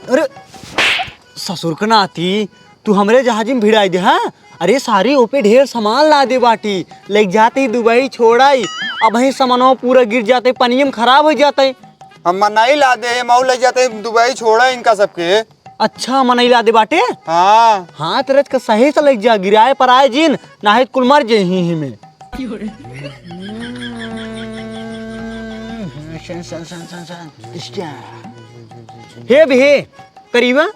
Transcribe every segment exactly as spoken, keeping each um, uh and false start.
अरे ससुर के नाती, तू हमरे जहाजी में भिड़ाई दे, हाँ? अरे सारी ओपे ढेर सामान लादे बाटी, लेके जाते ही दुबई छोड़ाई। अबहीं सामानवा पूरा गिर जाते, पनिये में खराब होइ जाते। हम मनई लादे, मऊ ले जाते दुबई छोड़ा इनका सबके। अच्छा, मनई लादे बाटे? हाँ। हाँ, तेरे के सही से लेके जा, गिराए पर आए जिन, नाहीं त कुल मर जइहीं ही में। हे भी हे, करीबा,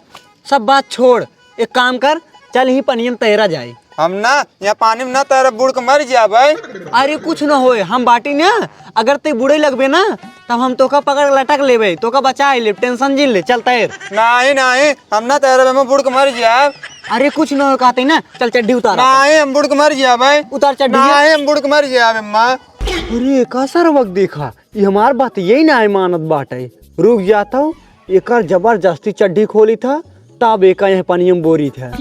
सब बात छोड़, एक काम कर, चल ही पनिया में तैरा जाए। हम ना, यहाँ पानी में ना तैरब, बुड़ के मर जाबे। अरे कुछ न होए, हम बाटी ना, अगर ते बुड़े लगबे ना, तब हम तोका पकड़ के लटक लेबे, तोका बचाए लेब, tension जिन ले, चल तैर। नाहीं, नाहीं, हम ना तैरब, हम बुड़ के मर जाब। अरे कुछ न होए कहते ना, चल चड्ढी उतार। नाहीं, हम बुड़ के मर जाबे। उतार चड्ढी। नाहीं, हम बुड़ के मर जाब, अम्मा। अरे का सरवक देखा, ये हमार बात यही ना मानत बाटे। रुक जाता हूँ, एकर जबरदस्ती चड्ढी खोली था, तब एका यह पनिया में बोरी था।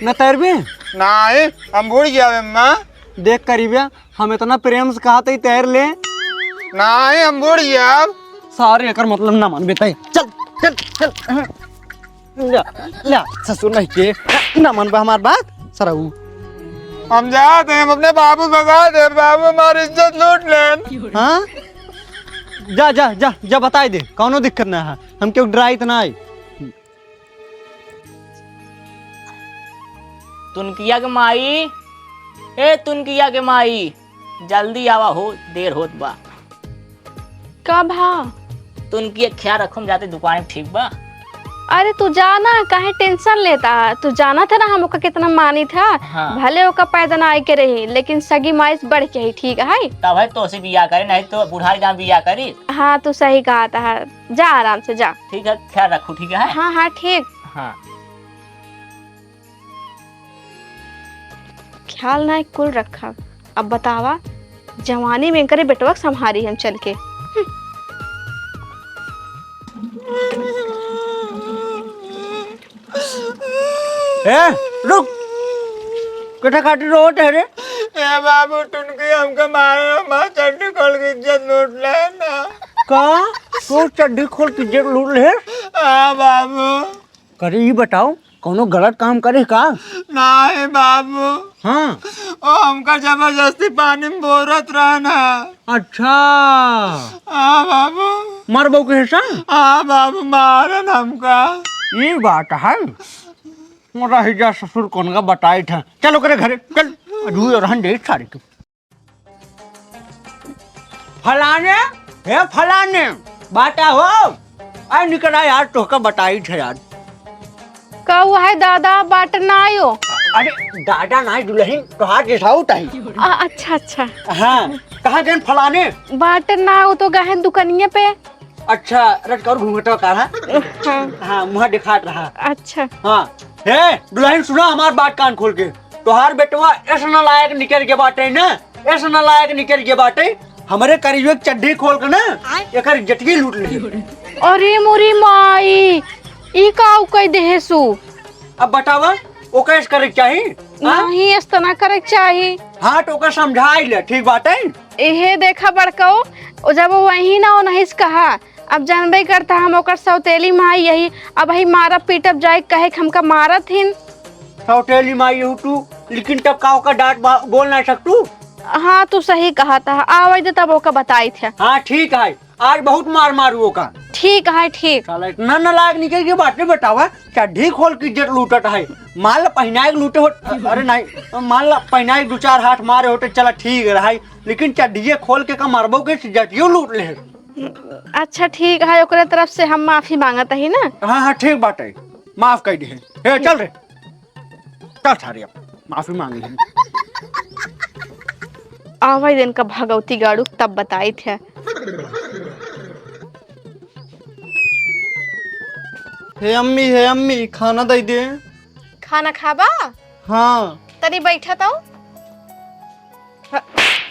न तैरबे? नाहीं, हम बुड़ जाबे, अम्मा। देख करीबा, हम इतना प्रेम से कहत ही तैर ले। नाहीं, हम बुड़ जाब। सारे एकर मतलब ना मानबे तै। चल, चल, चल। ले, ले, ससुर नहीं के, ना मानबा हमार बात, सरऊ। हम जात हैं, हम अपने बाबू भगा दे, बाबू हमारी इज्जत लूट लेन। हाँ? जा, जा, जा, जा बताई दे, कौनो दिक्कत ना है, हम क्यों डराइत ना आई। तुनकिया के माई, ए तुनकिया के माई, जल्दी आवा हो, देर होत बा। का भा? तुनकिया के ख्याल रखो, हम जाते दुकान में, ठीक बा? अरे तू जा ना, काहे tension लेता है? तू जानत है ना हम ओका कितना मानित है। हाँ। भले ओका पैदा ना आए के रही, लेकिन सगी माई से बढ़ के ही, ठीक है? तब है तो से बियाह करे, नहीं तो बुढ़ाई जाम बियाह करी। हाँ, तू सही कहत है। जा आराम से जा। ठीक है, ख्याल रखो, ठीक है? हाँ, हाँ, ठीक। हाँ। ख्याल ना कुल रखब। अब बतावा, जवानी में करे बेटवा के संभारी हम चल के। हम्म। ए, रुक। कटा काटी रोट है रे? ए बाबू, टुनकी हमका मारे, हमार चड्ढी खोल के इज्जत लूट ले ना। का? तू चड्ढी खोल के इज्जत लूट ले? हाँ बाबू। करे ई बताओ, कौनो गलत काम करे का? नाहीं बाबू। हाँ। ओ हमका जबरदस्ती पानी में बोरत रहन है। अच्छा। हाँ बाबू। मरबो के हिस्सा? हाँ बाबू, मारन हमका। ई बात है। रही जा ससुर कौन का बताई था। चल ओकरे घरे, चल। अजू रहन दे सारी के। फलाने, हे फलाने, बाटा हो। आय निकल आय यार, तोहका बताई थे यार। का हुआ है दादा, बाट ना आयो? अरे दादा ना, दुल्हन तोहार जेठाऊ ताई। आ, अच्छा, अच्छा। हाँ, कहाँ गए फलाने? बाट ना, वो तो गए हैं दुकनिया पे। अच्छा, रट कर घूंघटवा काढ़ा। हाँ। हाँ, मुँह दिखात रहा। अच्छा। हाँ। हे, दुल्हन सुना हमार बात कान खोल के। तोहार बेटवा ऐसा नालायक निकल के बाटे ना, ऐसा नालायक निकल के बाटे, हमरे करियो एक चड्ढी खोल के ना, एकर इज्जतिये लूट ले। अरे मोरी माई, ई का उ कह देहे सु? अब बतावा, ओका ऐस करे के चाही? हाँ? नहीं, ऐस त ना करे के चाही। हाँ, तो ओका समझाई ले, ठीक बाटे? एहे देखा बड़कऊ, ओ जब वही ना, ओ नहीं से कहा, अब जानबे करता हम ओकर सौतेली माई यही, अब ही मारब पीटब जाए कहे कि हमका मारत हिन। सौतेली माई यहू तू, लेकिन तब का ओकर डांट बा-, बोल ना सकतू? हाँ, तू सही कहा था, आवे दे तब ओका बताई थे। हाँ, ठीक है, आज बहुत मार मारू ओका। ठीक है, ठीक। साला इतना नालायक निकल के बाटे बतावा, चड्ढी खोल के इज्जत लूटत है। मान ला पहिनाए के लूटे होत, अरे नहीं, मान ला पहिनाए के दो चार हाथ मारे होते, चला ठीक रहा, लेकिन चड्ढिये खोल के का मारबो के इज्जतियो लूट ले। अच्छा ठीक है, ओकरे तरफ से हम माफी मांगत ही ना। हाँ, हाँ, ठीक बाटे, माफ कर दे। हे, चल रे, चल सारे, अब माफी मांग ले। आवे दिन का भगवती गाड़ू तब बताई थे। हे अम्मी, हे अम्मी, खाना दे दे। खाना खाबा? हाँ। तनी बैठा तो।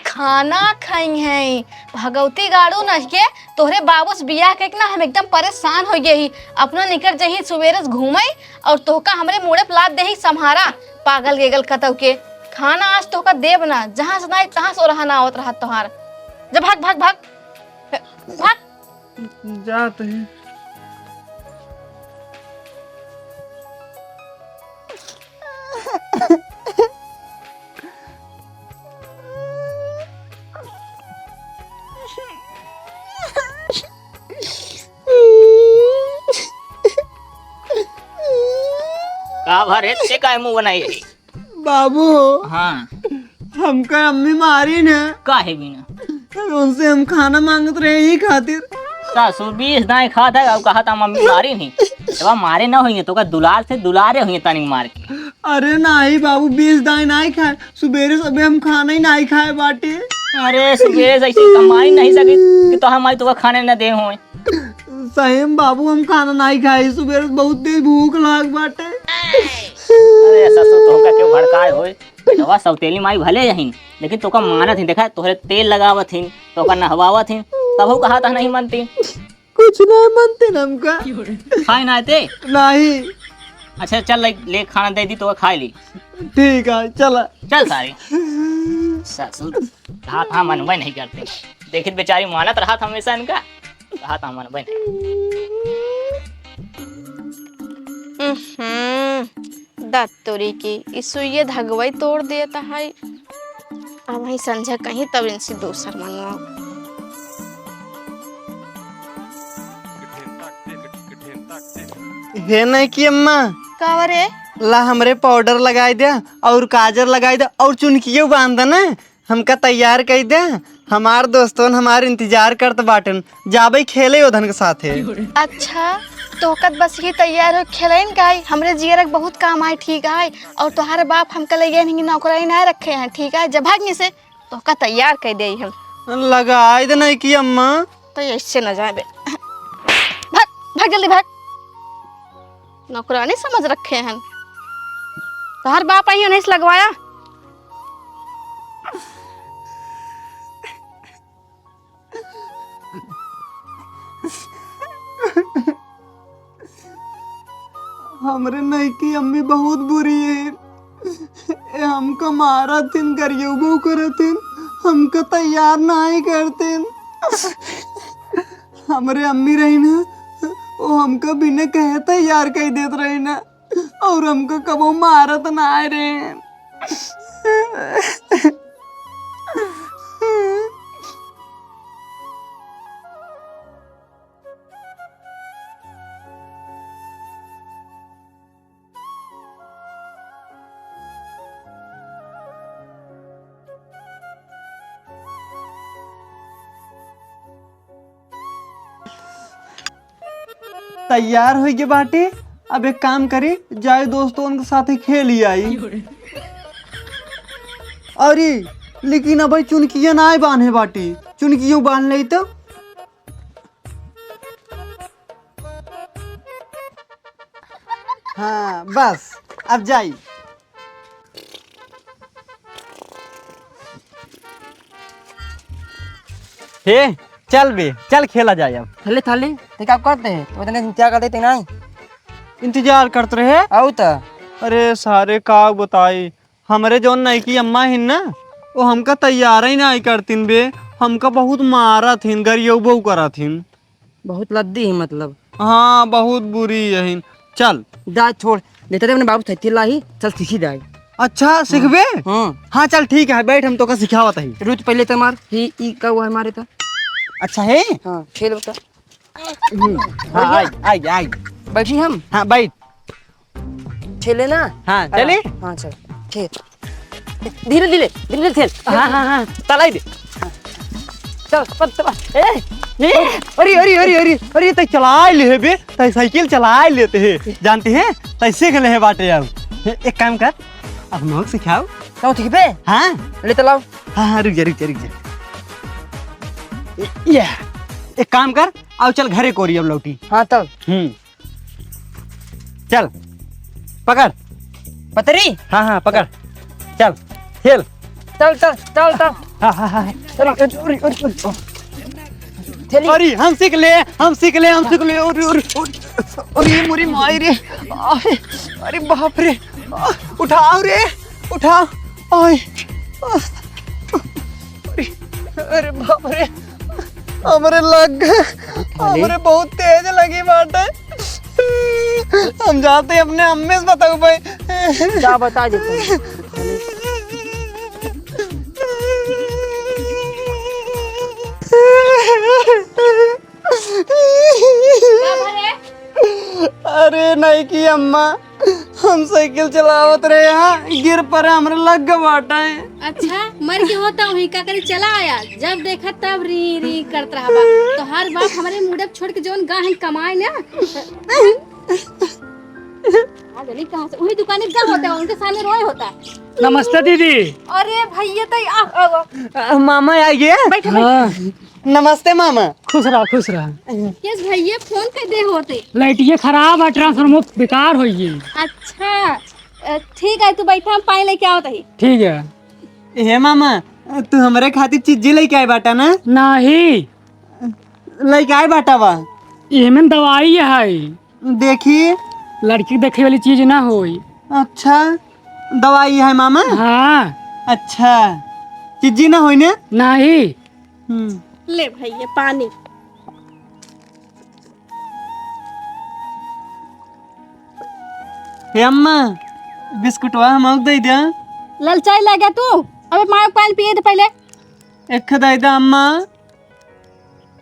खाना खाई है भगवती गाड़ू नहिके। तोहरे बाबू से बियाह करके ना हम एकदम परेशान हो गए ही। अपना निकल जही सुबेरे से घूमे और तोहका हमरे मुड़े पे लाद देही संभारा। पागल गेगल कतौ के। खाना आज तोहका देब ना, जहाँ से ना आई तहाँ से ओरहा ना आवत रहा तोहार। जा भाग, भाग, भाग। भाग। जात है। का भा रे, ते काहे मुंह बनाई है? बाबू, हाँ। हमका अम्मी मारिन है। काहे बिना? उनसे हम खाना मांगत रहे, यही खातिर। सासू बीस दाई खात है, अब कहा था मम्मी मारिन ही। जब मारे ना होइए तो का दुलार से दुलारे होइए तनिक मार के। अरे नाही बाबू, बीस दाई नाही खाए, सुबेरे सबे हम खाना ही नाही खाए बाटे। अरे सुबेरे से ऐसी कमाई नहीं सकी कि तो हम आई तो का खाने न दे होए। सही में बाबू, हम खाना नाही खाई, सुबेरे से बहुत तेज भूख लाग बाटे। अरे ससुर, तोहका क्यों भड़काए होए? बेटवा सौतेली माई भले यही, लेकिन तोका मानत ही, देखा तोहरे तेल लगावत ही, तोका नहवावत ही, तब कहा था नहीं मनती। कुछ ना मनते ना हमका। खाए ना आते? नहीं। अच्छा चल, ले, ले खाना दे दी तो खाए ली। ठीक है, चला। चल सारी। ससुर, कहा था मनबे नहीं करते। देखित बेचारी मानत रहा था हमेशा इनका। कहा था मनबे नहीं। उहुं, दत्तुरी की, ई सुइये धगवई तोड़ देत है। अब वही संझा कहीं तब इनसे दूसर मंगवाओ। हे नहीं की अम्मा। का रे? ला हमरे पाउडर लगाई दे और काजर लगाई दे और चुनकियो बांध दे ना। हमका तैयार कई दे, हमार दोस्तन हमार इंतजार करत बाटन, जाबे खेले ओधन के साथे। अच्छा, तोहकत बस ही तैयार हो खेलेन काई? हमरे जियरक बहुत काम आए, ठीक है? और तोहार बाप हमका लगे नहीं नौकरानी ना रखे हैं, ठीक है? जब भाग से तोहका तैयार कई दे हम। लगाई दे नहीं की अम्मा। तो ऐसे न जाबे। भाग, भाग जल्दी भाग। नौकरानी समझ रखे हैं। तोहार बाप आई नहीं से लगवाया। हमरे नईकी अम्मी बहुत बुरी है। ए, हमका मारत हिन, गरियउबो करत हिन, हमका तैयार नाहीं करत हिन। हमरे अम्मी रही ना, वो हमका बिना कहे तैयार कई देत रही ना। और हमका कबो मारत ना रहे। तैयार होइ गे बाटे। अब एक काम करी, जाए दोस्तों के साथे खेली आई। अरे, लेकिन अब चुनकिया नाहीं बान्हे बाटी, चुनकियो बान्ह लेई तो। हाँ, बस, अब जाई। हे, चल बे, चल खेला जाए अब। थले, थले, ते का करते हैं? तो इतने इंतजार करते थे ना। इंतजार करते रहे? आऊ त। अरे सारे, का बताई, हमरे जौन नईकी अम्मा हिन ना, वो हमका तैयार ही नाहीं करतिन बे, हमका बहुत मारत हिन, गरियउबो करत हिन। बहुत लद्दी ही मतलब। हाँ, बहुत बुरी यही। चल। जा छोड़, देते रे अपने बाबू थैती लाही, चल सीखी जाए। अच्छा, सीखबे? हाँ। हाँ, चल ठीक है, बैठ, हम तोका सिखावत ही। रुक पहले तो मार, ही ई का हुआ है मारे तो। अच्छा है? हाँ, खेल बता। हम्म, हाँ, आई, आई, आई। बैठी हम? हाँ, बैठ। खेले ना? हाँ, चले? हाँ, चल। खेल। धीरे, धीरे, धीरे, धीरे खेल। हाँ, हाँ, हाँ। तलाई दे। चल, पत-, पत-, ए, ए। अरे, अरे, अरे, अरे, अरे, तै चलाए ले हे बे, तै साइकिल चलाए लेते हे, जानते हैं, तै सीख ले हे बाटे अब। ए-, एक काम कर, अब हमहू के सिखाओ। तो ठीक बे? हाँ। ले चलाओ। हाँ, हाँ, रुक जा, रुक जा, रुक जा। ए, ये, एक काम कर, आओ चल घरे कोरी अब लौटी। हाँ, तब। हम्म। चल, पकड़। पतरी? हाँ, हाँ, पकड़। चल, खेल। चल, चल, चल, चल। हाँ, हाँ, हाँ। अरे, अरे, अरे, अरे, अरे। चली। अरे, हम सीख ले, हम सीख ले, हम सीख ले। अरे, अरे, अरे, अरे, ये मोरी माई रे। आए, अरे बाप रे। आ, उठाओ रे, उठाओ। आए। आ, अरे, अरे बाप रे। हमरे लग गए। अरे, हमरे बहुत तेज लगी बाटे। हम जाते अपने अम्मे से बताऊ भाई। जा बता दे। का भले? अरे नहीं की अम्मा, हम साइकिल चलावत रहे, यहाँ गिर पड़े, हमरे लग गए बाटा है। अच्छा, मर के होता वही का करे, चला आया, जब देखा तब री री करत रहबा। तोहार बाप हमरे मुड़े छोड़ के जौन गा है कमाए ना। आ जनी कहाँ से, वही दुकाने जा होता है, उनके सामने रोए होता है। नमस्ते दीदी। अरे भैया तो आ, आ, आ। अ, मामा आ गए। बैठो, बैठो। हाँ। नमस्ते मामा। खुश रहा, खुश रहा। केस भैया फोन कर दे होते। लाइटिये खराब है, ट्रांसफार्मर बेकार हो गई। अच्छा, अ, ठीक है, तू बैठा, हम पानी लेके आवत ही। ठीक है। हे मामा, तू हमरे खातिर चीजी लेके आए बाटा ना? नाही। लेके आए बाटा बा। एमे दवाई है। देखी। लड़की देखे वाली चीज ना होई। अच्छा, दवाई है मामा? हाँ। अच्छा, चीजी ना होई ने? नाही। हम्म। ले भैया पानी। हे अम्मा, बिस्कुटवा हमको दे दे। ललचाई लगे तू, अबे माँ पानी पिए दे पहले। एक दे दे अम्मा।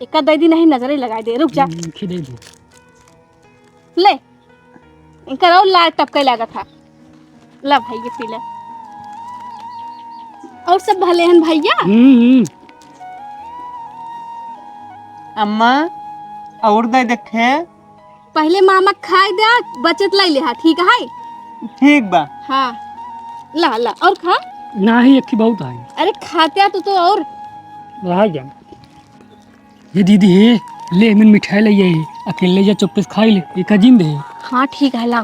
एक दे दी नहीं, नजरे लगाई दे, रुक जा। हम्म, खिदे दे। ले, इनका और लाल टपके लागत है। ला भाई, ये पी ले। और सब भले हन भैया? हम्म, हम्म। अम्मा, और दे देखे। पहले मामा खाए दे, बचत लाई ले, हाँ, ठीक है? ठीक बा। हाँ, ला, ला, और खा। नाही, एक ही बहुत है। अरे, खाते तू तो और। रह जा। हे दीदी, हे, ले, एमन मिठाई ले आई, अकेले जा चुप्पे से खाई ले, एका जिन दे। हाँ, ठीक है, लाओ।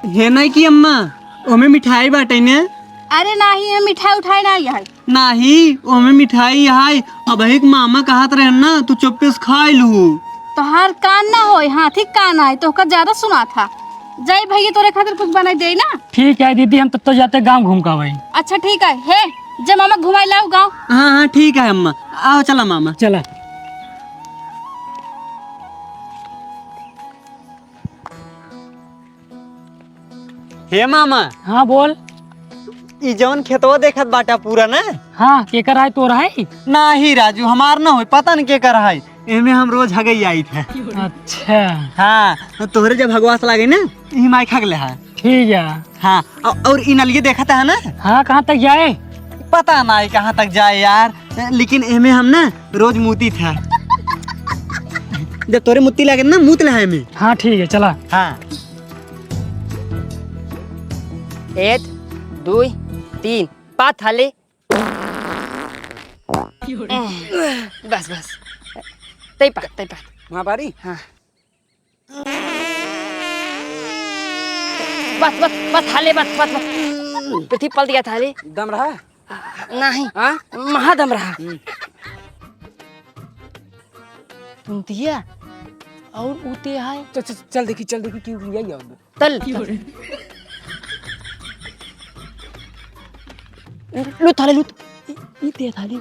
हे नहीं की अम्मा, ओमे मिठाई बाटे ने? अरे नाही, ये मिठाई उठाई नाही है। नाही, ओमे मिठाई है। अबहिक मामा कहत रहे ना, तू चुप्पे से खाई लू। तोहार कान ना होई, हाथी कान आए, तोहका ज्यादा सुनात है। जाई भैया, तोरे खातिर कुछ बनाई दे ना। ठीक है दीदी, हम तब तो जाते गाँव घूम के आवे। अच्छा ठीक है, हे जे मामा घुमाई लाओ गाँव। हाँ, हाँ, ठीक है अम्मा, आओ चला मामा। चला। हे मामा। हाँ बोल। ई जौन खेतवा देखत बाटा पूरा ना? हाँ, केकर है, तोर है? नाही राजू, हमार ना होई, पता नहीं केकर है। एमे हम रोज हगई आइत है। अच्छा। हाँ, तोहरे जब हगवा से लागे ना, यही माई खगले है। ठीक है। हाँ, औ-, और ई नलिया देखत है ना? हाँ, कहाँ तक जाए? पता नहीं कहाँ तक जाए यार, लेकिन एमे हम ना रोज मूती था। जब तोरे मुत्ती लागे ना, मूत ले है एमे। हाँ, ठीक है, चला। हाँ। एक, दुई, तीन, पात हाले। बस, बस। तै पात, तै पात। वहाँ बारी? हाँ। बस, बस, बस, हाले, बस, बस, बस। पृथ्वी पलट गया था, हाले। दम रहा? नहीं। हाँ? महादम रहा। हम्म। तुम दिया और ऊ ते है। चल, चल, चल देखी, चल देखी, क्यों लिया गया उधर? तल। लू थाले, लू। ई, ई ते थाले।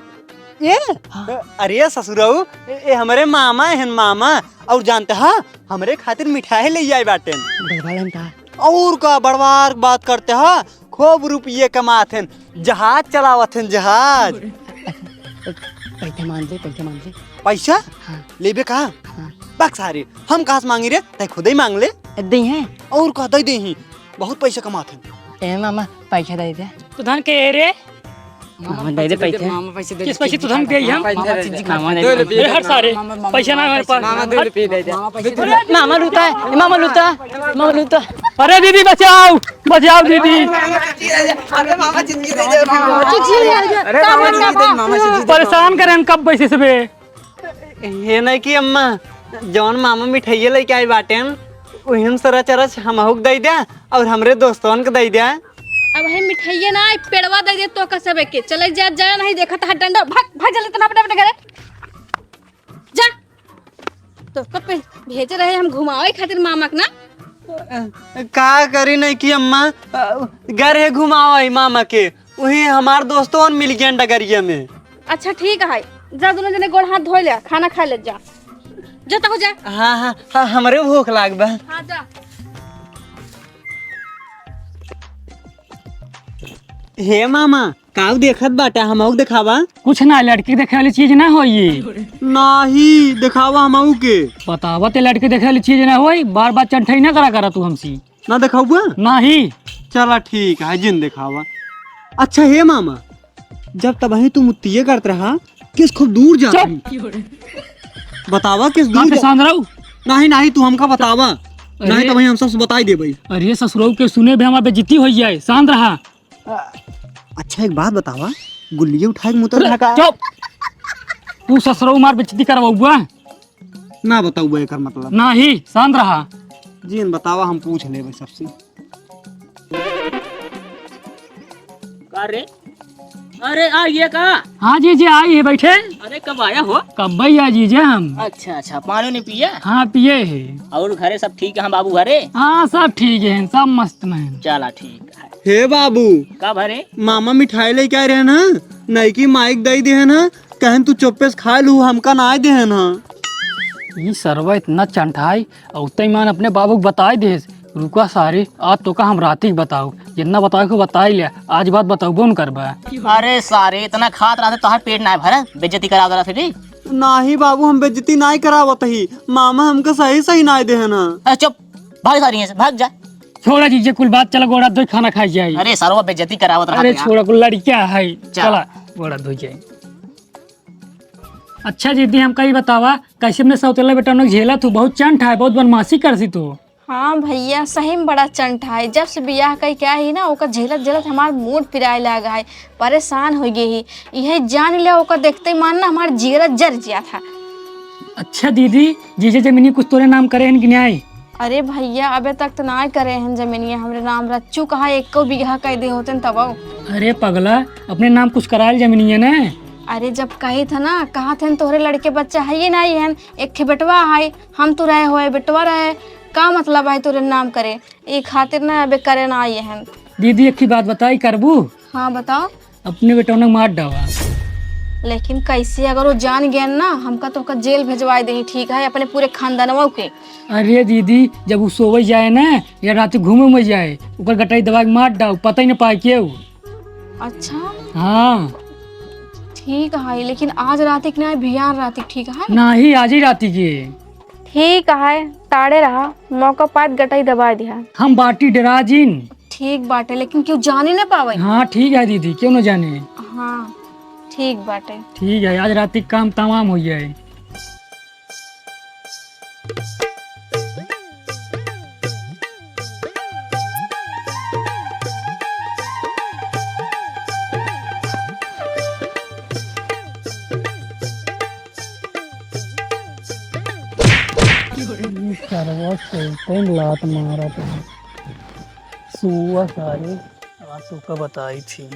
ए? हाँ। अरे ससुरऊ, ए, ए हमरे मामा हन, मामा। और जानते हा, हमरे खातिर मिठाई ले आए बाटेन। बड़वालन का? और का बड़वार बात करते हा, खूब रुपये कमात हन, जहाज चलावत हन, जहाज। पैसा मान ले, पैसा मान ले। पैसा? हाँ। लेबे का? हाँ। बक सारे, हम कहाँ से मांगी रे? तै खुदे ही मांग ले। दे हैं। और का दे दे ही, बहुत पैसा कमात हन। ए मामा, पैसा दे दे। तू धन के रे? मामा, दे दे पैसा। मामा, पैसे दे दे। किस पैसे तू धन के हम? मामा, मामा, दे दे। मामा, दे दे। ए, हट सारे, मामा, पैसा ना हमारे पास। मामा, दे दे, दे दे। मामा, पैसे दे दे। मामा लूटा है, मामा लूटा, मामा लूटा। अरे दीदी, बचाओ, बचाओ दीदी। अरे मामा, चिंची दे दे, मामा। अरे मामा, चिंची दे, मामा, चिंची दे। परेशान करें कब पैसे से बे। हे नहीं कि अम्मा, जौन मामा मिठाइये लेके आई बाटेन, उहिम से रच रच हमहू के दे द्या और हमरे दोस्तवन के दे द्या। अब हम मिठाइये ना, पेड़वा दे दे तो का सबे के। चले जा, जा नहीं देखत हा डंडा, भाग, भाग जल्दी तना अपने, अपने घरे। जा। तो कब पे भेजे रहे हम घुमावे खातिर मामा के ना? का करी नहीं कि अम्मा, अ, घर है घुमावे मामा के। उही हमार दोस्तों मिल गया डगरिया में। अच्छा ठीक है, जा, दोनों जने गोड़ हाथ धोइ ले, खाना खाइ ले जा। जा, तहु जा। हाँ, हाँ, हाँ, हमरे भूख लाग बा। हाँ, जा। हे मामा, काऊ देखत बाटा, हमहू के देखावा। कुछ ना, लड़की देखे वाली चीज ना होई। नाही, देखावा हमहू के। बतावा ते, लड़की देखे वाली चीज ना होई, बार बार चंठई ना करा करा तू हमसी। ना देखाउबा? नाही। चला ठीक है, जिन देखावा। अच्छा हे मामा, जब तबही तू मुत्तिये करत रहा, केस खूब दूर जात चुप। रही। बतावा केस दूर जा- शांत रहू। नाही, नाही, तू हमका बतावा। अरे। नाही तबही हम सबसे बताई देबई। अरे ससुरऊ के सुने भी हमार बेइज्जती होइ जाए, शांत रहा। अच्छा एक बात बतावा, गुल्लिये उठाए के मुतल अरे, रहा का? चुप। तू ससुरऊ मार बेइज्जती करवाउबा? ना बताउबा एकर मतलब। नाही, शांत रहा। जिन बतावा, हम पूछ लेबे सबसे। का रे? अरे, आ ये का? हाँ जीजे, आई है, बैठे। अरे, कब आया हो? कब भैया जीजे हम। अच्छा, अच्छा, पानी नहीं पिए? हाँ, पिए है। और घरे सब ठीक है बाबू घरे? हाँ, सब ठीक है, सब मस्त में है। चला, ठीक है। हे बाबू। का भरे? मामा मिठाई लेके आए रहे ना, नईकी माइक दे दे है ना, कहन तू चुप्पे से खाए लू, हमका ना दे है ना। ई सरवा इतना चंठाई, और उतई मान अपने बाबू के बताई देस। रुका सारे, आज तोका हम राती के बताऊ, जितना बतावे के बताई ले, आज बात बताउबो न करबा। अरे सारे, इतना खात रहते तोहार पेट ना भरत, बेइज्जती करावत रहते रे। नाही बाबू, हम बेइज्जती नाही करावत ही, मामा हमका सही सही नाही देहन ह। अरे चुप, भाग सारे यहाँ से, भाग जा। छोड़ा जीजे कुल बात, चला गोड़ा धोई खाना खाई जाई। अरे सरवा बेइज्जती करावत रहते अरे यार। छोड़ा कुल लड़किया है, चल। चला गोड़ा धोई जाई। अच्छा दीदी, हमका ई बतावा, कैसे अपने सौतेला बेटौना के झेला तू? बहुत चंट है, बहुत बदमाशी करसी तू। हाँ भैया, सही में बड़ा चंट है। जब से बियाह कई के आई ना, ओकर झेलत झेलत हमार मूड पिराए लागा है, परेशान हो गई ही। यही जान ले, ओकर देखते ही मान ना हमार जीरा जर जिया था। अच्छा दीदी, जीजे जमीनी कुछ तोरे नाम करे हन कि नहीं? अरे भैया, अबे तक तो ना करे हन जमीनिया, हमरे नाम रच्चू कहा एको बीघा कह दे होते न तब। अरे पगला, अपने नाम कुछ करायल जमीनिया ने। अरे जब कही था ना, कहा थे न तोहरे लड़के बच्चा है ये नहीं हन, एक ठे बेटवा है, हम तो रहे होए, बेटवा रहे, का मतलब है तोरे नाम करे? ई खातिर ना अबे करे ना आए हन। दीदी, एक ही बात बताई, करबू? हाँ, बताओ। अपने बेटौना मार डावा। लेकिन कैसे? अगर वो जान गए ना, हमका तो ओकर जेल भेजवाए दे, ठीक है, अपने पूरे खानदानवा के। अरे दीदी, जब वो सोवे जाए ना या रात घूमे में जाए, ओकर गटाई दबा के मार डाओ, पता ही ना पाए केहू। अच्छा। हाँ। ठीक है, लेकिन आज रात के ना, बिहान रात के, ठीक है? नाही, आज ही रात के। ठीक है, ताड़े रहा, मौका पात गटाई दबा दिया। हम बाटी डरा जिन। ठीक बाटे, लेकिन केहू जाने ना पावे। हाँ, ठीक है दीदी, केहू ना जाने। हाँ, ठीक बाटे। ठीक है, आज रात के काम तमाम हो जाए। ई सरवा सोते लात मारत है। सुआ सारे आंसू का बताई थी।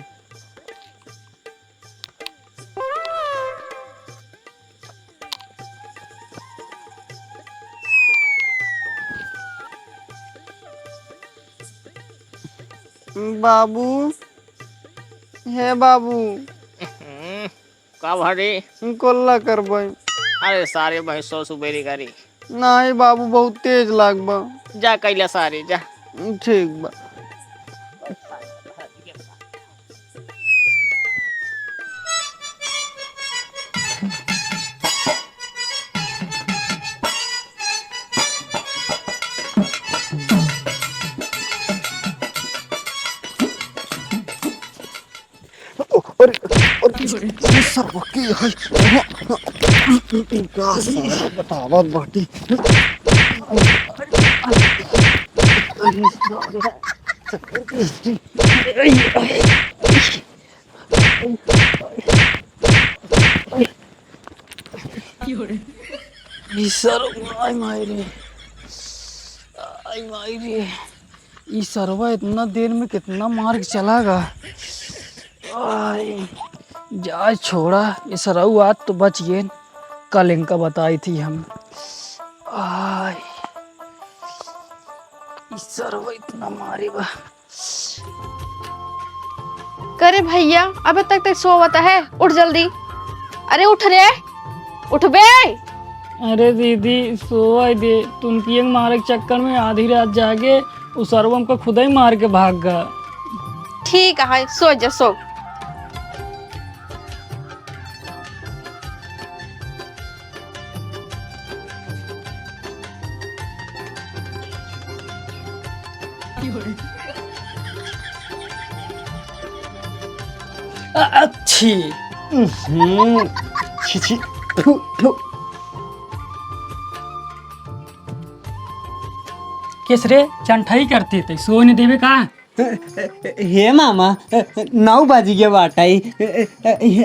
बाबू, हे बाबू। हम्म, का भरे? कोल्ला करबै। अरे सारे भैंसो सुबेरी करी। नाही बाबू, बहुत तेज लाग बा। जा कैला सारे, जा। ठीक बा। अरे, अरे, ये सरवा के है। का सारा बतावत बाटी। ई सरवा, आई माई रे, आई माई रे, ई सरवा इतना देर में कितना मार के चला गा। आई, जा छोड़ा, ई सरऊ आज तो बच गए, कल इनका बताई थी हम। आई, ई सरवा इतना मारे बा। करे भैया, अबे तक तक सोवत है, उठ जल्दी। अरे उठ रे, उठबे। अरे दीदी, सोवै दे, तुनकिया के मारे के चक्कर में आधी रात जागे, उ सरवा हमका खुदै मार के भाग गा। ठीक है, सो जा, सो। अ-, अच्छी। उहुं। छी, छी। थू, थू। केस रे, चंठाई करती तै, सोने देवे का? हे मामा, नौ बाजी गया बाटै।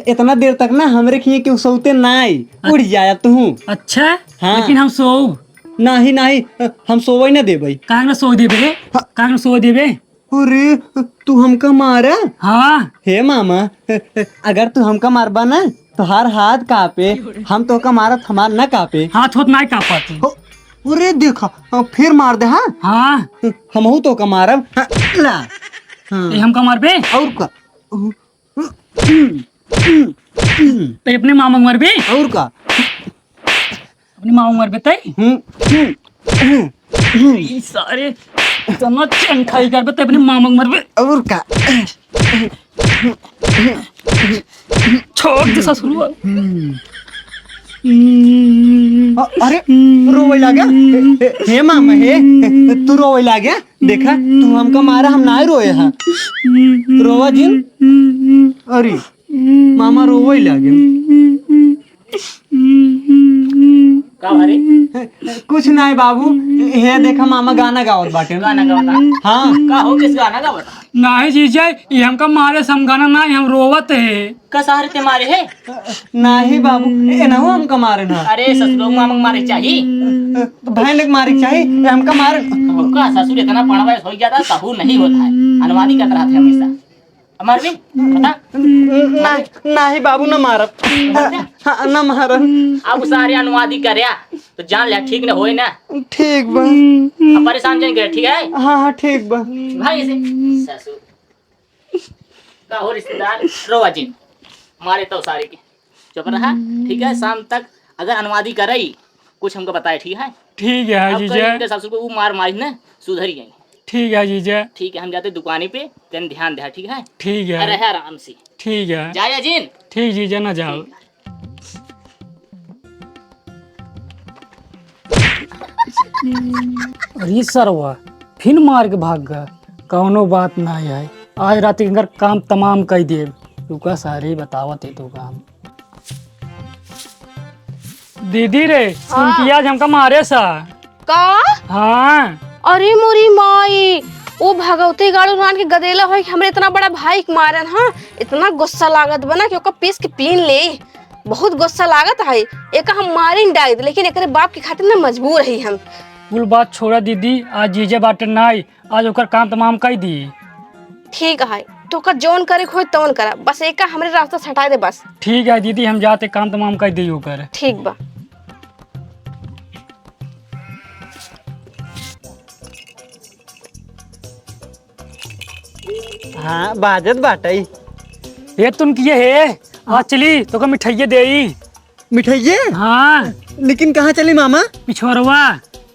इतना देर तक ना हमरे खिए केहू सोते नाई। उठ जाया तू। अच्छा? हाँ। लेकिन हम सोउब। नाही, नाही, हम सोवै ना देबै। काहे ना सोवै देबे? हाँ। काहे ना सोवै देबे? अरे, तू हमका मारा? हाँ। हे मामा, अगर तू हमका मारबा ना, तोहार हाथ कांपे, हम तोहका मारत हमार ना कांपे। हाथ होत नाई कांपत। हो, अरे देखा, फिर मार दे, हाँ? हाँ। हमहू तोहका मारब। हाँ, ला। हाँ। ते हमका मारबे? और का? तै अपने मामा के मारबे? और का? अपने मामा के मारबे तै? हम्म, हम्म, हम्म, हम्म। ई सारे इतना चंठाई करबे तै अपने मामा के मारबे? और का? छोड़ दे ससुरवा। हम्म। हम्म। अ-, अरे, रोवै लागे? हे, हे, हे मामा, हे, तू रोवै लागे? देखा, तू हमका मारा, हम नाई रोए हैं। रोवा जिन। अरे, मामा रोवै लागे। का भाई? कुछ नाई बाबू, हे देखा मामा गाना गावत बाटे। गाना गावत बा? हाँ। का हो, किस गाना गावत बा? नाई जीजा, ये हमका मारे से हम गाना नाई, हम रोवत है। का सहारे ते मारे है? नाही बाबू, एनहू हमका मारे ना। अरे ससुरो, मामा के मारे चाही। तो बहन के मारे चाही, ये हमका मारे। का ससुर इतना पढ़वा हो जाता, तबू नहीं होता है। अनुवादी करत रहत है हमेशा। मारबे? बता। ना, नाही बाबू, ना मारब। हाँ, ना मारब। अब सारे अनुवादी करे, तो जान ले, ठीक न होए ना। ठीक बा। अब परेशान जन करे, ठीक है? हाँ, हाँ, ठीक बा। भाई से ससुर। का हो रिश्तेदार, रोवा जिन। मारे तो सारे के। चुप रहा, ठीक है? शाम तक अगर अनुवादी करई, कुछ हमको बताए, ठीक है? ठीक है, अब जीजा। कल इनके ससुर को वो मार मारी ना, सुधर गई। ठीक है, जीजा। ठीक है, हम जाते दुकानी पे, तन ध्यान दे, ठीक है? ठीक है। अरे, रहे आराम से। ठीक है। जाया जिन। ठीक, जीजा, ना जाओ। अरे सरवा, फिन मार के भाग गा। कौनो बात ना है, आज रात के इनकर काम तमाम कई देब। रुका, सारे बतावत है तो काम। दीदी रे, हाँ। तुनकिया आज हमका मारे सा। का? हाँ। अरे मोरी माई, वो भगवती गाड़ू नान के गदेला होई कि हमरे इतना बड़ा भाई के मारन, हाँ? इतना गुस्सा लागत बा ना कि ओका पीस के पीन ले। बहुत गुस्सा लागत है, एका हम मारिन डाइद, लेकिन एकरे बाप के खातिर ना मजबूर है हम। कुल बात छोड़ा दीदी, आज जीजा बाटे नाई, आज ओकर काम तमाम कई दी। ठीक है, तोका जौन करे के होई तौन करा, बस एका हमरे रास्ता से हटाए दे बस। ठीक है दीदी, हम जाते काम तमाम कई दी ओकर। ठीक बा। हाँ, बाजत बाटई। ए तुनकिया हे, आज चली, तोका मिठाइये देई। मिठाइये? हाँ। लेकिन कहाँ चली मामा? पिछोरवा।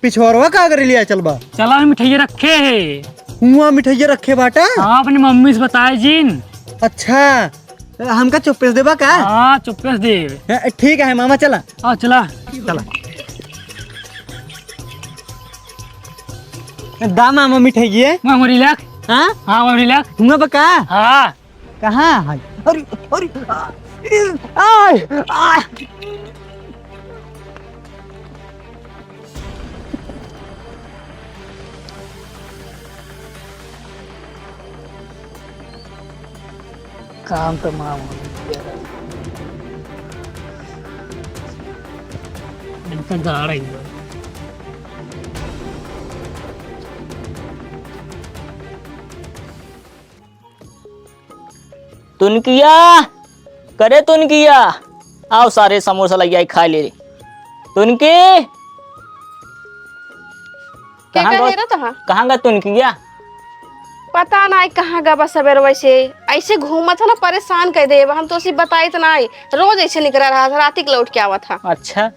पिछोरवा का करे लिया चलबा? चला, हम मिठाइये रखे है। हुआ मिठाइये रखे बाटा? हाँ, अपनी मम्मी से बताए जिन। अच्छा, हमका चुप्पे से देबा का? हाँ, चुप्पे से देब। ए, ठीक है मामा, चला। हाँ, चला। चला। दा मामा मिठाइये। मामा रिलैक्स। हाँ? हाँ, मामा रिलैक्स। हुआ बा का? हाँ। कहाँ है? अरे, अरे, आ, आ, आ। काम तमाम हो गया। इनका गाड़ है। तुनकिया, करे तुनकिया, आओ सारे समोसा लग जाए खा ले। तुनकी, के कहाँ कहे गो-, रहा तहा? कहाँ गा तुनकिया? पता नाई कहाँ गवा सबेरवा से, ऐसे घूमत ह ना, परेशान कर देवा। हम तोसे बताइत नाई, रोज ऐसे निकरा रहा था, राती के लौट के आवत ह। अच्छा,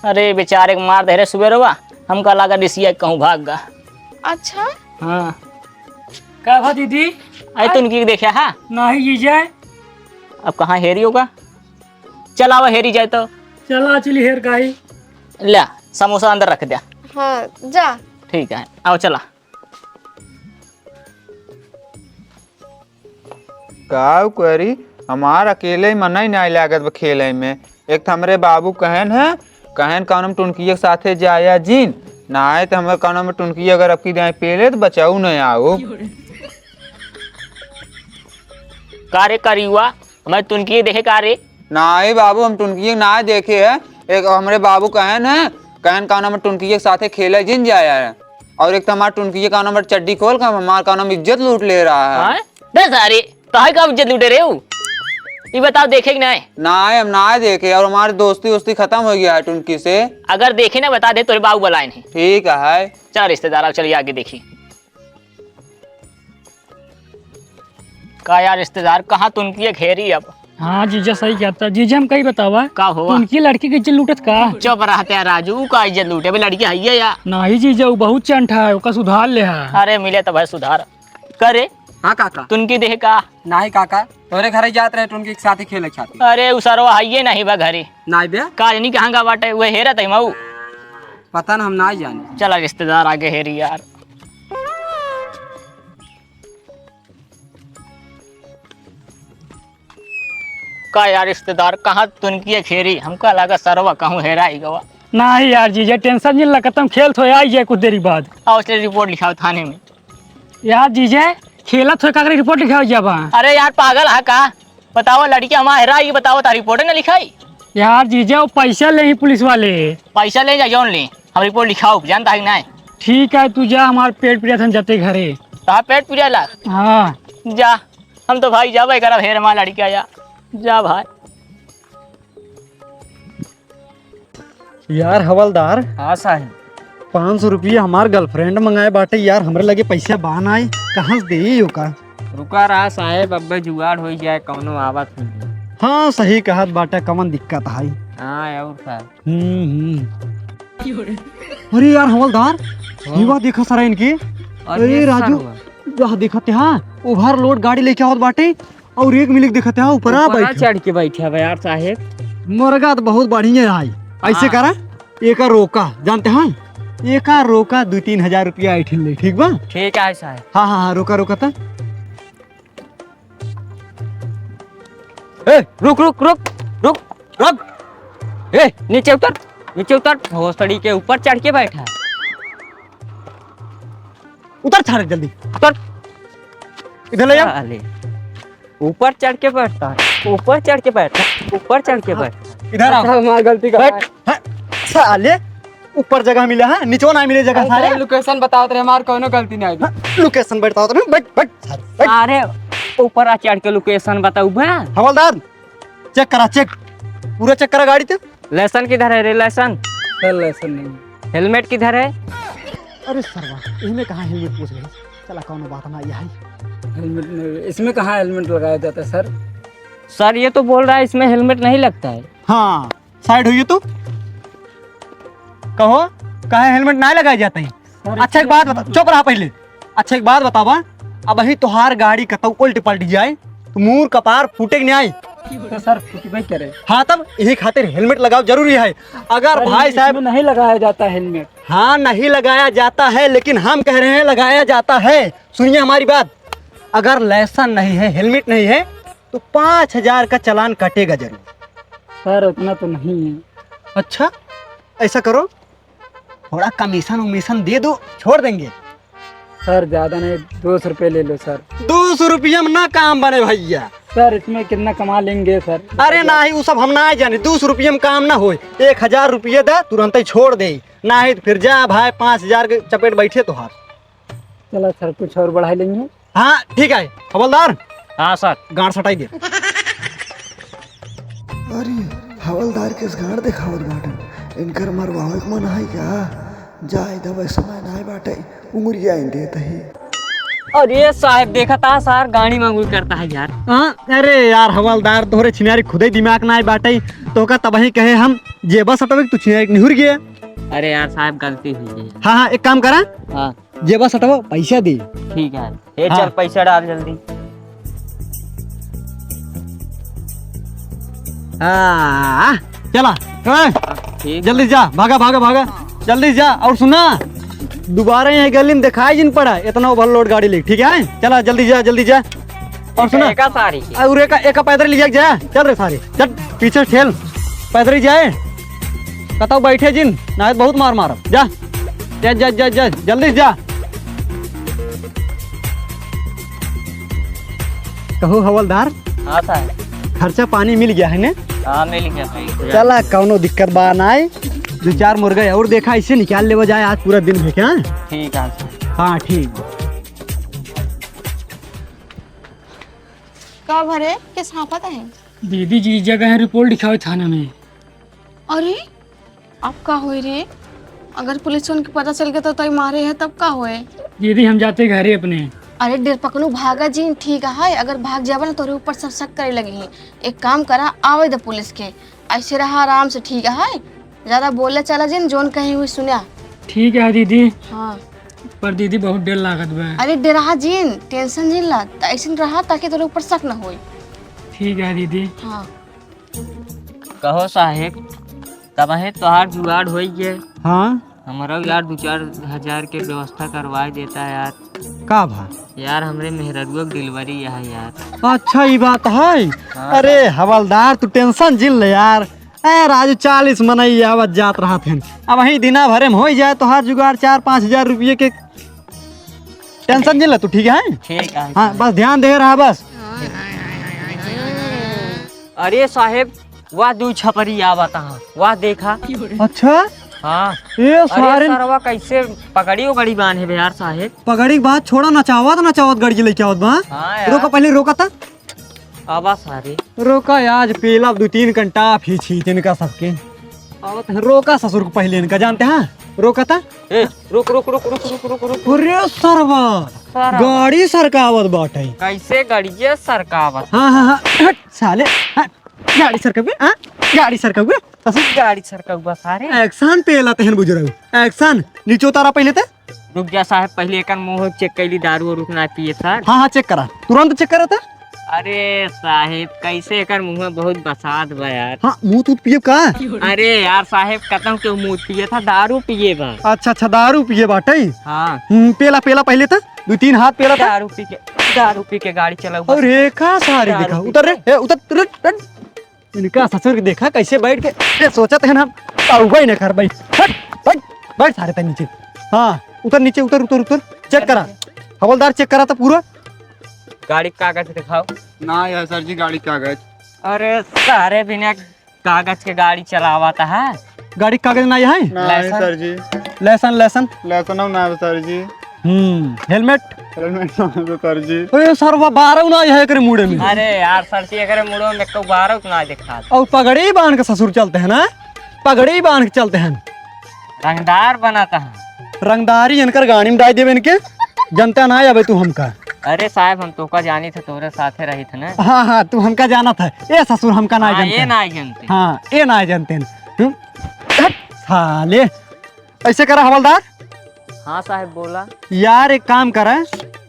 अरे बेचारे के मार दे रे सुबेरवा, हमका लागा रिसिया कहूँ भाग गा। अच्छा। हाँ। का भा दीदी? अरे तुनकी देखे हा? नाहीं जीजा। अब कहाँ हेरी होगा? चल आवा हेरी जाए तो। चला चली हेर काई। ल्या, समोसा अंदर रख द्या। हाँ, जा। ठीक है, आओ चला। का करी, हमार अकेले मनई नाई लागत बा खेले में। एक त हमरे बाबू कहन है, कहन कौनो में टुनकिया के साथे जाया जिन, नाई त हमरे कौनो में टुनकिया अगर अबकी दाई पेले त बचाऊ न आओ। का रे करियुआ, मैं टुनकिया देखे का रे? नाई बाबू, हम टुनकिया नाई देखे है। एक हमरे बाबू कहन है, कहन कौनो में टुनकिया के साथे खेले जिन जाया है। और एक त हमार टुनकिया कौनो में चड्डी खोल के हमार कौनो में इज्जत लूट ले रहा है। हाँ? बे सारे, काहे का इज्जत लूटे रे ऊ? ई बताओ, देखे कि नाय? नाय, हम नाय देखे, और हमारी दोस्ती वोस्ती खत्म हो गया है टुनकी से। अगर देखे ना, बता दे, तोरे बाबू बुलाए नहीं। ठीक है। चल रिश्तेदार, अब चलिए आगे देखी। का यार रिश्तेदार, कहाँ टुनकी एक हेरी अब? हाँ जीजा, सही कहता जीजा। हम कही बतावा, का हुआ? टुनकी लड़की के इज्जत लूटत का? चुप रहते हैं राजू, ऊ का इज्जत लूटे? अबे लड़की है ये या? नहीं जीजा, वो बहुत चंठा है, ओका सुधार ले है। अरे मिले तो भाई सुधार। करे? हाँ काका। टुनकी देखे का? नाही काका, तोरे घरे जात रहे टुनकी के साथे खेले खातिर। अरे उ सरवा हइये नाही बा घरे। नाही बे? का जानी कहाँ गा बाटे, उहे हेरत है मऊ। पता न, हम नाही जानी। चला रिश्तेदार आगे हेरी यार। का यार रिश्तेदार, कहाँ टुनकी एक हेरी? हमका लगा सरवा कहूँ हेराई गवा। नाही यार जीजा, tension जिन ला, खतम खेल थो आई जाए कुछ देरी बाद। आओ चले रिपोर्ट लिखाओ थाने में। यार जीजा, खेलत होए का करे रिपोर्ट लिखावे जाबा? अरे यार, पागल है का? बताओ, लड़की हमार हेरा, ये बताओ, तार रिपोर्ट न लिखाई? यार जीजा, वो पैसा ले ही पुलिस वाले। पैसा ले जा, जौन ले, हम रिपोर्ट लिखाओ, जानता है कि नहीं? ठीक है, तू जा, हमार पेट पिरिया, हम जाते घरे। कहाँ पेट पिरिया ला? हाँ। जा, हम तो भाई जाबे करब, हेर हमार लड़की आया। जा भाई। यार हवलदार। हाँ साहेब। पाँच सौ रुपया हमार girlfriend मंगाए बाटे यार, हमरे लगे पैसा बा नाई, कहाँ से देई ओका? रुका रहा साहेब, अब्बे जुगाड़ होई जाए, कौनो आवत नहीं। हाँ सही कहत बाटे, कवन दिक्कत है? हाँ और का? हम्म, हम्म। अरे यार हवलदार, हाँ। युवा देखा सारा इनके। अरे अरे राजू, सरवा। वाह देखत है, हाँ, overload गाड़ी लेके आवत बाटे। और एक मिलिक देखत है, ऊपरा ऊपरा बैठे। चढ़ के बैठे बा यार साहेब। मुर्गा तो बहुत बढ़िया है। ऐसे हाँ। करा, एका रोका, जानते हैं? एका रोका, दो तीन हजार रुपया ऐठिन ले, ठीक बा? ठीक है साहेब। हाँ, हाँ, हाँ, रोका, रोका था। ए, रुक, रुक, रुक, रुक, रुक। ए, नीचे उतर, नीचे उतर। भोसड़ी के ऊपर चढ़ के बैठा है। उतर सारे जल्दी, उतर। इधर ले जा। साले। ऊपर चढ़ के बैठता है, ऊपर चढ़ के बैठता है, ऊपर चढ़ के बैठता है। इधर आओ। अच्छा, हमार गलती का बैठ। है। हाँ, साले, ऊपर जगह मिला है, नीचे ना मिले जगह, अरे, साले। Location बताओ तो हमार कौनो गलती नहीं है। हाँ, location बताओ तो, बैठ, बैठ, साले, बैठ। अरे, ऊपर आ चढ़ के location बताऊ बा। हवलदार, check करा, check, पूरा check करा गाड़ी ते। License किधर है रे, license? सर, license नहीं है। Helmet किधर है? अरे सरवा, इनमें कहाँ helmet पूछ रहे? चला, कौनो बात ना, यही। Helmet नहीं, इसमें कहाँ helmet लगाया जाता है, सर? सर, ये तो बोल रहा है, इसमें helmet नहीं लगता है। हाँ, side होइए तू। कहो, कहाँ helmet ना लगाया जाता है? सर, अच्छा, एक इसमें बात बता, चुप रहा पहले। अच्छा, एक बात बतावा, अबहीं तोहार गाड़ी कतौ उल्ट पलट जाए, तो मूर कपार फूटे के नहीं आई। तो सर, फूटबे करे। हाँ, तब यही खातिर helmet लगाओ जरूरी है। अगर सर, भाई साहब इसमें नहीं लगाया जाता helmet। हाँ, नहीं लगाया जाता है, लेकिन हम कह रहे हैं लगाया जाता है। सुनिए हमारी बात, अगर license नहीं है, helmet नहीं है, तो पाँच हजार का चालान कटेगा जरूर। सर, उतना तो नहीं है। अच्छा, ऐसा करो, थोड़ा commission उमीशन दे दो, छोड़ देंगे। सर, ज्यादा नहीं, दो सौ रुपये ले लो सर। दो सौ रुपया में ना काम बने भैया। सर, इसमें कितना कमा लेंगे सर? अरे नहीं, वो सब हम ना जाने, दो सौ रुपया में काम ना होए। एक हजार रुपया दे, तुरंत ही छोड़ दे, नहीं तो फिर जा भाई, पाँच हजार के चपेट बैठे तोहार। चला सर, कुछ और बढ़ा लेंगे। हाँ, ठीक है, हवलदार। हाँ सर। गांड सटाई दे। अरे, हवलदार के गांड देखावत बाटन, इनकर मरवावे के मन है का? जाए दबे, समय नाय बाटे, उंगरिया इन देत ही। अरे साहेब, देखत हा सार, गाड़ी मांगू करत हा यार। हाँ, अरे यार हवलदार, तोहरे छिनारी खुदे दिमाग नाहीं बाटइ, तोहका तबही कहे हम जेबा सटवे, तू छिनारी निहुर गया। अरे यार साहेब, गलती हुई है। हाँ, हाँ, एक काम करा। हाँ। जेबा सटवा, पैसा दे। ठीक है। ए, हाँ। चल, पैसा डाल जल्दी। हाँ, चला। ए, ठीक। जल्दी जा, भागा, भागा, भागा। जल्दी जा। और सुना, दुबारा यही गली में देखाई जिन पड़ा, इतना overload गाड़ी ले, ठीक है? चला, जल्दी जा, जल्दी जा। और सुना, एका सारी के। अरे, एका, एका पैदल लिया जा, चल रे सारे, चल, पीछे ठेल, पैदल ही जाए, कतौ बैठे जिन, नाहीं बहुत मार मारब, जा, जा, जा, जा, जा, जल्दी से जा। कहो हवलदार। हाँ साहेब। खर्चा पानी मिल गया है ने? हाँ, मिल गया, मिल गया। चला, कौनो दिक्कत बा नाहीं। दो चार मुर्गा और देखा, इसे निकाल लेवा जाए आज पूरा दिन भर के, हाँ? ठीक है। हाँ, ठीक। का भरे, किस हाँफत है? दीदी जी, जगह है, रिपोर्ट लिखावे थाना में। अरे, अब का होई रे? अगर पुलिस वालन के पता चल गया तो तई मारे है, तब का होए? दीदी, हम जाते घरे अपने। अरे डेरपकनू, भागा जिन, ठीक है, अगर भाग जाबा ना तोरे ऊपर सब शक करे लगी हैं। एक काम करा, आवे दे पुलिस के, ऐसे रहा आराम से, ठीक है, ज्यादा बोले चला जिन, जौन कहीं हुई सुना। ठीक है दीदी। हाँ। पर दीदी बहुत डर लागत बा। अरे डेरा जिन, tension जिन ला, त ऐसे रहा ताकि तोरे ऊपर शक न होई। ठीक है दीदी। हाँ। कहो साहेब, तबहे तोहार जुगाड़ होई गए। हाँ। हमरो यार दो चार हजार के व्यवस्था करवा देता यार। का भा? यार हमरे मेहररुआ के delivery है यार। अच्छा, ई बात है। हाँ। अरे हवलदार, तू tension जिन ले यार। ए राजू, चालीस मनई आवत जात रहत हैं, अब वही दिना भरे में होई जाए तोहार जुगाड़ चार पाँच हजार रुपये के। Tension जिन ले तू, ठीक है? ठीक है। हाँ, बस ध्यान दे रहा बस। अरे साहेब, वाह, दू छपरी आवत हा, वाह देखा। अच्छा। हाँ। ए अरे सारे सरवा, कैसे पगड़ी उगड़ी बांधे बे यार साहेब। पगड़ी के बात छोड़ा, नचावत नचावत गड़ी लेके आवत बा। हाँ यार। रोका, पहले रोका था। आवा सारे। रोका, आज पीला दू तीन घंटा फीछी इनका सबके। आवत है, रोका ससुर को पहले इनका, जानते हैं? रोका था। ए, रुक, रुक, रुक। अरे सरवा, सरवा। गाड़ी सरकावत बाटे। कैसे गाड़िये सरकावत? हाँ, हाँ, हाँ, हट, साले, हट, गाड़ी सरकबे, हाँ? गाड़ी सरकबे, ससुर। गाड़ी सरकबा सारे। Action पेला तहन बुझ रहे हो, action। नीचे उतारा पहले ते। रुक जा साहेब, पहले एकर मुंह check कैली, दारू और उतना पिए था। हाँ, हाँ, check करा, तुरंत check करा था। अरे साहेब, कैसे एकर मुंह में बहुत बसात बा यार। हाँ, मुंह तू पिए का? अरे यार साहेब, कतौ के मुंह पिए था, दारू पिए बा। अच्छा, अच्छा, दारू पिए बाटे। हाँ। हम्म, पेला, पेला पहले तो, दो तीन हाथ पेला था। दारू पी के, दारू पी के गाड़ी चलाऊ बस। अरे का सारे दारू देखा, पी उतर रे, के। ए, उतर, उतर, उतर। इनका ससुर के देखा कैसे बैठ के, ए, सोचत है ना, आऊ भाई ना कर बैठ, हट, बैठ, बैठ सारे तक नीचे। हाँ, उतर नीचे, उतर, उतर, उतर, check करा, हवलदार check करा था पूरा। गाड़ी के कागज दिखाओ। ना है सर जी, गाड़ी के कागज। अरे सारे बिना कागज के गाड़ी चलावत है। गाड़ी के कागज ना है? ना है licence? Sir ji. Licence, licence? Licence ना है सर जी। हम्म, helmet? Helmet ना है सर जी। अरे सरवा, बारह ना है एकरे मुड़े में। अरे यार सर जी, एकरे मुड़े में तो बारह ना दिखा। और पगड़ी बांध के ससुर चलते हैं ना, पगड़ी बांध के चलते हैं। रंगदार बनाता है। रंगदारी इनकर गाड़ी में डाल देवे इनके, जनता ना आवे तू हमका। अरे साहेब, हम तोका जानी थे, तोरे साथे रही थे ना। हाँ, हाँ, तू हमका जाना था। ए ससुर, हमका ना हाँ, जानते ये हैं। ना जानते। हाँ, ये ना जानते हैं। हम्म? हट, साले। ऐसे करा हवलदार। हाँ साहेब, बोला। यार, एक काम करा,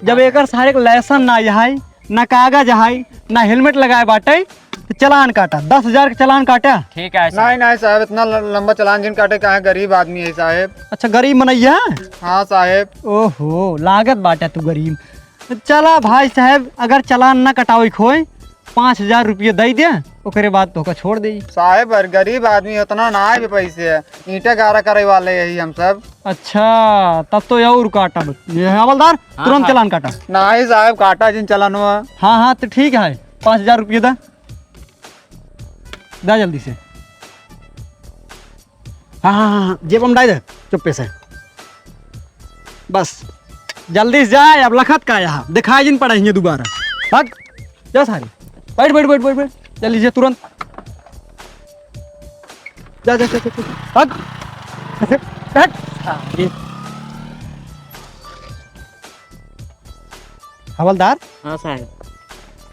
जब हाँ। एकर सारे के लाइसेंस ना है, ना कागज है, ना helmet लगाए बाटे, तो चालान काटा, दस हजार के चालान काटा। ठीक है साहब। नहीं, नहीं साहब, इतना ल-, लंबा चालान जिन काटे, काहे, गरीब आदमी है साहेब। अच्छा, गरीब मनैया? हाँ साहेब। ओहो, लागत बाटे तू गरीब। चला भाई साहेब, अगर चालान ना कटावे के होए, पाँच हजार रुपये दे दे, ओकरे बाद तोहका छोड़ दे। साहेब, अरे गरीब आदमी, उतना ना आए पैसे, ईंटे गारा करे वाले यही हम सब। अच्छा, तब तो और काटा। ये हवलदार, हाँ, तुरंत हाँ। चालान काटा। नहीं साहेब, काटा जिन चालानवा। हाँ, हाँ, तो ठीक है, पाँच हजार रुपये दा, दा जल्दी से। हाँ, हाँ, हाँ, हाँ, जेब में डाल दे, चुप्पे से। बस, जल्दी से जाए, अब लखत का यहाँ, दिखाई जिन पड़ा हियाँ दोबारा। भाग, जा सारे। बैठ, बैठ, बैठ, बैठ, बैठ। जल्दी से तुरंत। जा, जा, जा, जा, जा। भाग। बैठ। हाँ, ये। हवलदार, हाँ साहेब।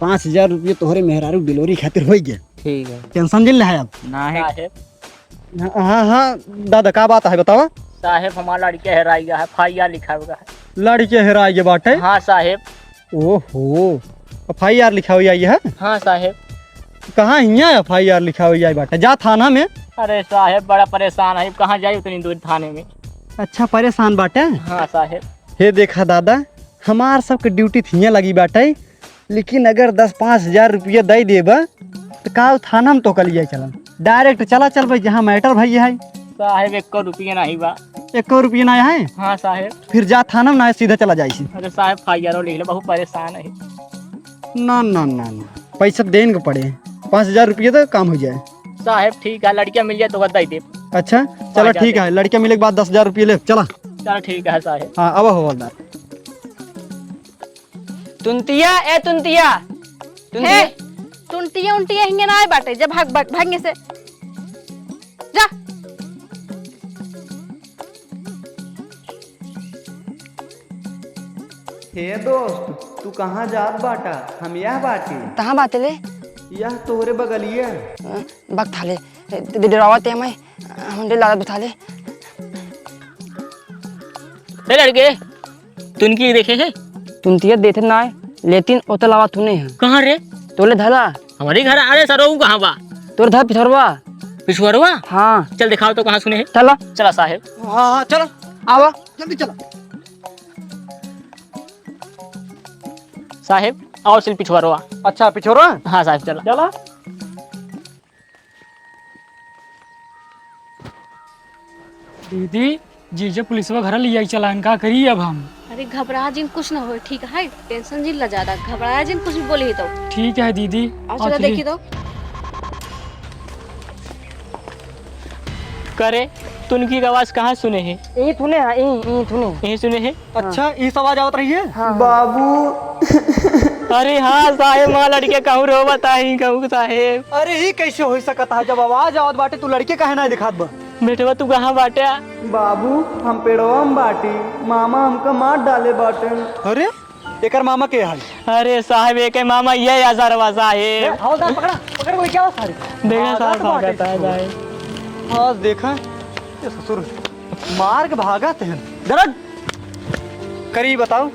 पाँच हजार रुपये तोहरे मेहरारू डिलीवरी खातिर होइ गया। ठीक है। टेंशन जिन ले है अब। ना है। साहेब। हाँ, हाँ, हाँ, दादा, का बात है, बतावा। साहेब, हमार लड़के हेराइ गया है, एफ आई आर लिखावे का है। लड़के हेराइ गए बाटे? हाँ साहेब। ओहो, एफ आई आर लिखावे आई है? हाँ साहेब। कहाँ हियाँ एफ आई आर लिखावे आई बाटे? जा थाना में। अरे साहेब, बड़ा परेशान है, कहाँ जाई उतनी दूर थाने में। अच्छा, परेशान बाटे? हाँ साहेब। हे देखा दादा, हमार सबके ड्यूटी हियाँ लगी बाटे, लेकिन अगर दस पाँच हजार रुपया दइ देबा, त काल थाना में तोहका लियाइ चलन। डायरेक्ट चला चलबे, जहाँ मैटर भइ है। साहेब, एको रुपया नाहीं बा। एको रुपया नाहीं है? हाँ साहेब। फिर जा थाना में, नाहीं सीधा चला जाइसी। अरे साहेब, एफ आई आर लिख ले, बहुत परेशान है। ना, ना, ना, ना, पैसा देन के पड़े। पाँच हजार रुपया तो काम होइ जाए। साहेब, ठीक है, लड़किया मिल जाए तो दइ देब। अच्छा, चला, पाँच हजार ठीक है, लड़किया मिले के बाद दस हजार रुपया ले, चला। चला, ठीक है साहेब। हाँ, अब हवलदार। तुंतिया, ए तुंतिया, तुंतिया। हे, तुंतिया उंटिया हिंगे ना आए बाटे, जा भाग, भाग, भाग हिंगे से। जा। हे दोस्त, तू कहाँ जात बाटा? हम यह बाटी। कहाँ बाटे ले? यह तोहरे बगलिया। अ, बक थाले, दे, दे, डरावा ते मैं, हम डर लागत बता ले। ए लड़के, तुनकी देखे है? तुंतिया देखे ना है, लेकिन ओतलावा तूने है। कहाँ रे? तोले धला। हमारी घर, अरे सरो, ऊ कहाँ बा? तोर धर पिछोरवा। पिछोरवा? हाँ। चल दिखाओ तो कहाँ सुने है। चला। चला साहेब। हाँ, हाँ, चला। आवा। जल्दी चला। साहेब, आओ सिल पिछोरवा। अच्छा, पिछोरवा? हाँ साहेब, चला। चला। दीदी, जीजा पुलिसवा घर ले आई चलान, का करी अब हम? अरे घबरा जिन, कुछ ना होए, ठीक है, टेंशन जिन ला ज्यादा, घबराया जिन, कुछ भी बोली तो। ठीक है दीदी। आओ, आओ चला चली। देखी तो। करे, तुनकी आवाज कहाँ सुने है? यही थुने है, यही, यही थुने। यही सुने है? अच्छा, ई सब आवाज आवत रही है? हाँ, हाँ। बाबू। अरे हाँ साहेब, माँ लड़के कहूँ रो बताई कहूँ साहेब। अरे ई कैसे हो सकत है, जब आवाज आवत बाटे तू लड़के काहे ना दिखात बा? बेटवा तू कहाँ बाटे? बाबू, हम पेड़वा में बाटी, मामा हमका मार डाले बाटे। अरे एकर मामा के है? अरे साहेब, एके मामा ये है सरवा साहेब। ए, हवलदार पकड़ा, पकड़, वो क्या सारे? देखा साहब, भागत बाटे भागत है तू। भाई। आज देखा, ये ससुर मार के भागत है। दरद। करी बताओ,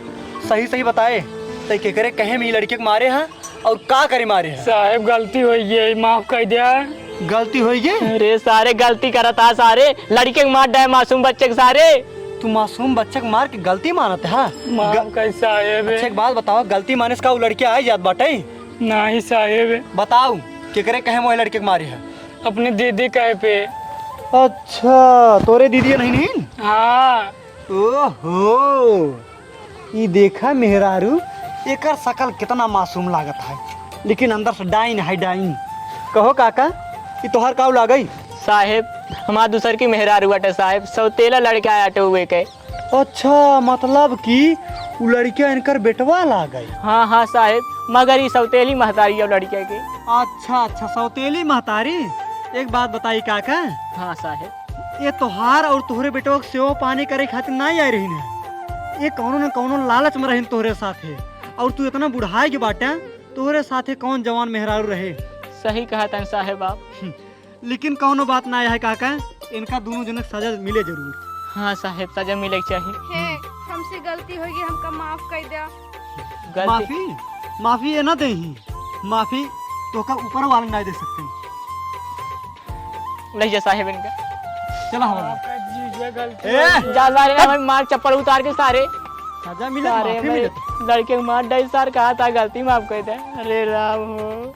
सही सही बताए, तै केकरे कहे में ई लड़के के मारे है और का करे मारे है? साहेब, गलती होइ गई, माफ कर दिया। गलती होइ गई? अरे सारे, गलती करत हा सारे, लड़के के मार डाए मासूम बच्चे के सारे। तू मासूम बच्चे के मार के गलती मानत है? माफ ग-, कर साहेब। अच्छा, एक बात बताओ, गलती माने से का उ लड़के आए जात बाटे? नहीं साहेब। बताओ, केकरे कहे मोहे लड़के के मारे है? अपने दीदी कहे पे। अच्छा, तोरे दीदी नहीं, नहीं? हाँ। ओहो, ई देखा मेहरारू, एकर शकल कितना मासूम लागत है, लेकिन अंदर से डाइन है, डाइन। कहो काका, ई तोहार काऊ लागई? साहेब, हमार दूसर की मेहरारू अटे साहेब, सौतेला लड़का अटे हुए के। अच्छा, मतलब कि उ लड़किया इनकर बेटवा लागई? हाँ, हाँ साहेब, मगर ई सौतेली महतारी है लड़किया के। अच्छा, अच्छा, सौतेली महतारी। एक बात बताई काका। हाँ साहेब। ये तोहार और तोहरे बेटवा के सेवा पानी करे खातिर ना आए रही है। ये कौनो न कौनो लालच में रही तोहरे साथे। और तू इतना बुढ़ाए के बाटे, तोहरे साथे कौन जवान मेहरारू रहे? सही कहा तन साहेब आप। लेकिन कौनो बात ना है काका, इनका दोनों जने के सजा मिले जरूर। हाँ साहेब, सजा मिले के चाहिए। हे, हमसे गलती होइ गई, हमका माफ कर द्या। गलती? माफी? माफी ये ना देही, माफी तोहका ऊपर वाले ना दे सकते। ले जा साहेब इनका। चला हमारा। जीजा गलती ए! जा सारे, हट। हमें मार चप्पल उतार के सारे। सजा मिले, सारे माफी हमें मिले। लड़के को मार डाई सार, कहा था गलती माफ कर दे। अरे राम हो।